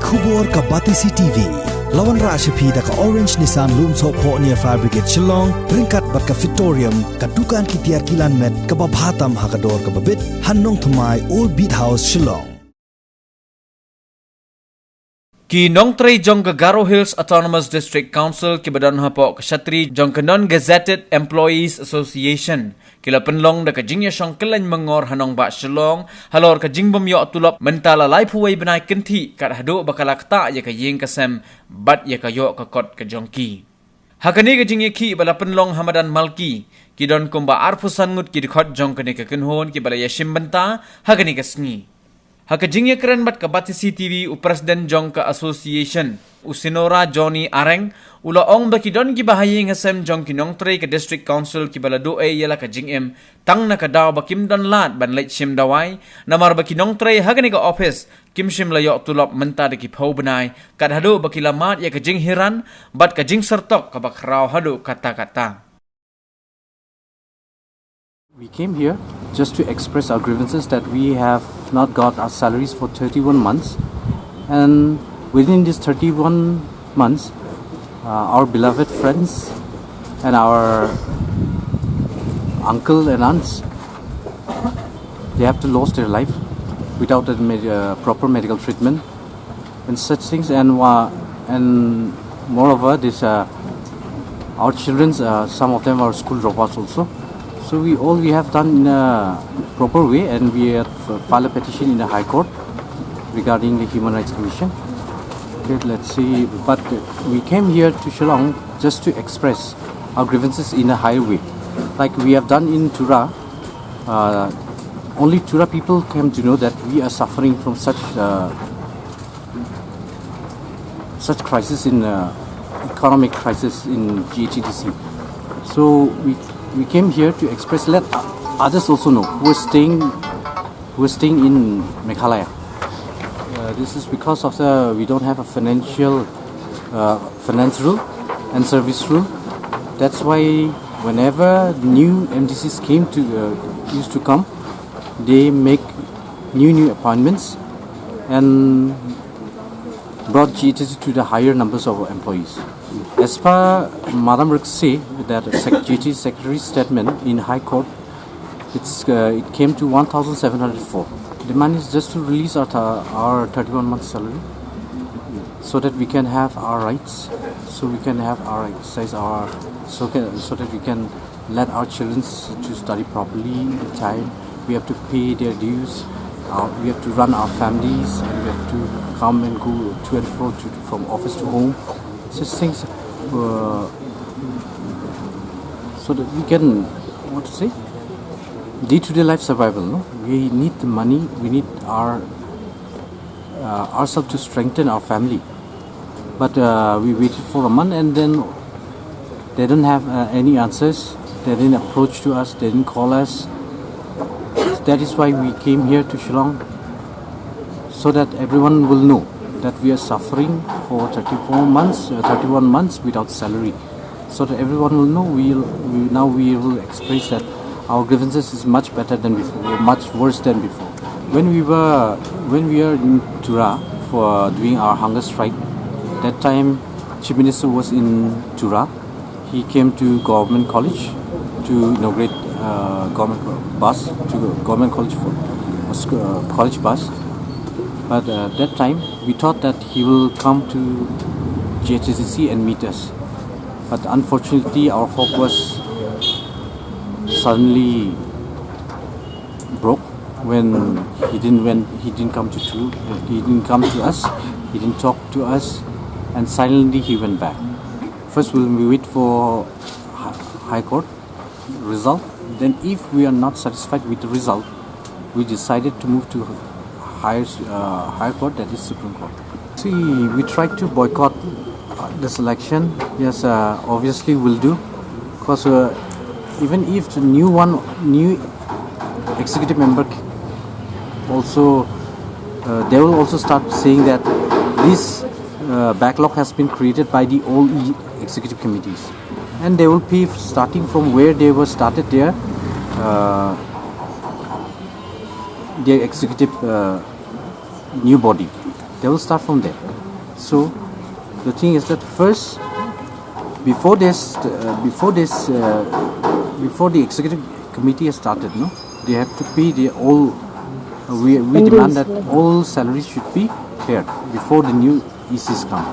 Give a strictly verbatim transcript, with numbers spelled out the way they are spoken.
Khubor ka Batesi T V. La wanrah sha phi da ka Orange Nissan Lumsohphoh near Fire Brigade Shillong, ryngkat bad ka Fitorium, ka dukan ki tiar kilan met kaba bha tam ha ka dor kaba bit, ha Nongthymmai, Old Beat House, Shillong. Ki nongtrei jong ka Garo Hills Autonomous District Council kiba don hapoh ka shatri jong ka Non-Gazetted Employees Association ki la pynlong da ka jingïashong kylleiñ mangor ha nongbah Shillong halor ka jingbym ïoh tulop mynta la laiphew wei bnai kynthih kat haduh ba ka la ktah ïa ka ïing ka sem bad ïa ka ïoh ka kot ka jong ki. Ha kane ka jingïakhih ba la pynlong ha madan Malki, ki don kumba arphew san ngut ki dkhot jong kane ka kynhun kiba la ïashim bynta ha kane ka sngi. Ha ka jingïakren bad ka Batesi T V, u president jong ka association, u Sinora Johnny Areng, u la ong ba ki don kiba ha ïing ha sem jong ki nongtrei ka District Council kiba la duh ei ïa la ka jingim tang na ka daw ba kim don lad ban leit shim dawai, namar ba ki nongtrei ha kane ka office kim shym la ïoh tulop mynta da ki phew bnai, kat haduh ba ki la mad ïa ka jinghiran bad ka jingsyrtok kaba khraw haduh katta katta. We came here just to express our grievances that we have not got our salaries for thirty-one months, and within these thirty-one months, uh, our beloved friends and our uncle and aunts, they have to lost their life without a med- uh, proper medical treatment and such things, and wa- and moreover, this uh, our children, uh, some of them are school dropouts also. So we all we have done in a proper way, and we have uh, filed a petition in the High Court regarding the Human Rights Commission. Okay, let's see. But we came here to Shillong just to express our grievances in a higher way, like we have done in Tura. Uh, only Tura people came to know that we are suffering from such uh, such crisis in uh, economic crisis in G H A D C. So we we came here to express, let others also know who are staying who are staying in Meghalaya. Uh, this is because of the we don't have a financial uh, finance rule and service rule. That's why whenever new M D Cs came to uh, used to come, they make new new appointments and brought G H A D C to the higher numbers of employees. As per Madam Rikse, that sec- G H A D C secretary's statement in High Court, it's uh, it came to one thousand seven hundred four. The money is just to release our, th- our thirty-one month salary, so that we can have our rights, so we can have our exercise, our so can, so that we can let our children s- to study properly in time. We have to pay their dues. Uh, we have to run our families, and we have to come and go to and fro to, from office to home. Such things, uh, so that we can, what to say, day-to-day life survival. No, we need the money. We need our uh, ourselves to strengthen our family. But uh, we waited for a month, and then they didn't have uh, any answers. They didn't approach to us. They didn't call us. That is why we came here to Shillong, so that everyone will know that we are suffering for thirty-four months, uh, thirty-one months without salary, so that everyone will know. We, we now we will express that our grievances is much better than before, much worse than before. When we were when we were in Tura for doing our hunger strike, that time Chief Minister was in Tura. He came to Government College to inaugurate uh, government bus to Government College for uh, sc- uh, college bus. But uh, that time we thought that he will come to G H A D C and meet us. But unfortunately, our hope was suddenly broke when he didn't when he didn't come to two, he didn't come to us, he didn't talk to us, and silently he went back. First, we'll wait for Hi- High Court result. Then, if we are not satisfied with the result, we decided to move to higher uh, High Court, that is Supreme Court. See, we tried to boycott uh, this election. Yes, uh, obviously we'll do, because uh, even if the new one, new executive member c- also, uh, they will also start saying that this uh, backlog has been created by the old e- executive committees, and they will pay starting from where they were started their uh, their executive uh, new body. They will start from there. So the thing is that first, before this, uh, before this, uh, before the executive committee has started, no, they have to pay the all. Uh, we we demand that all salaries should be cleared before the new E Cs come.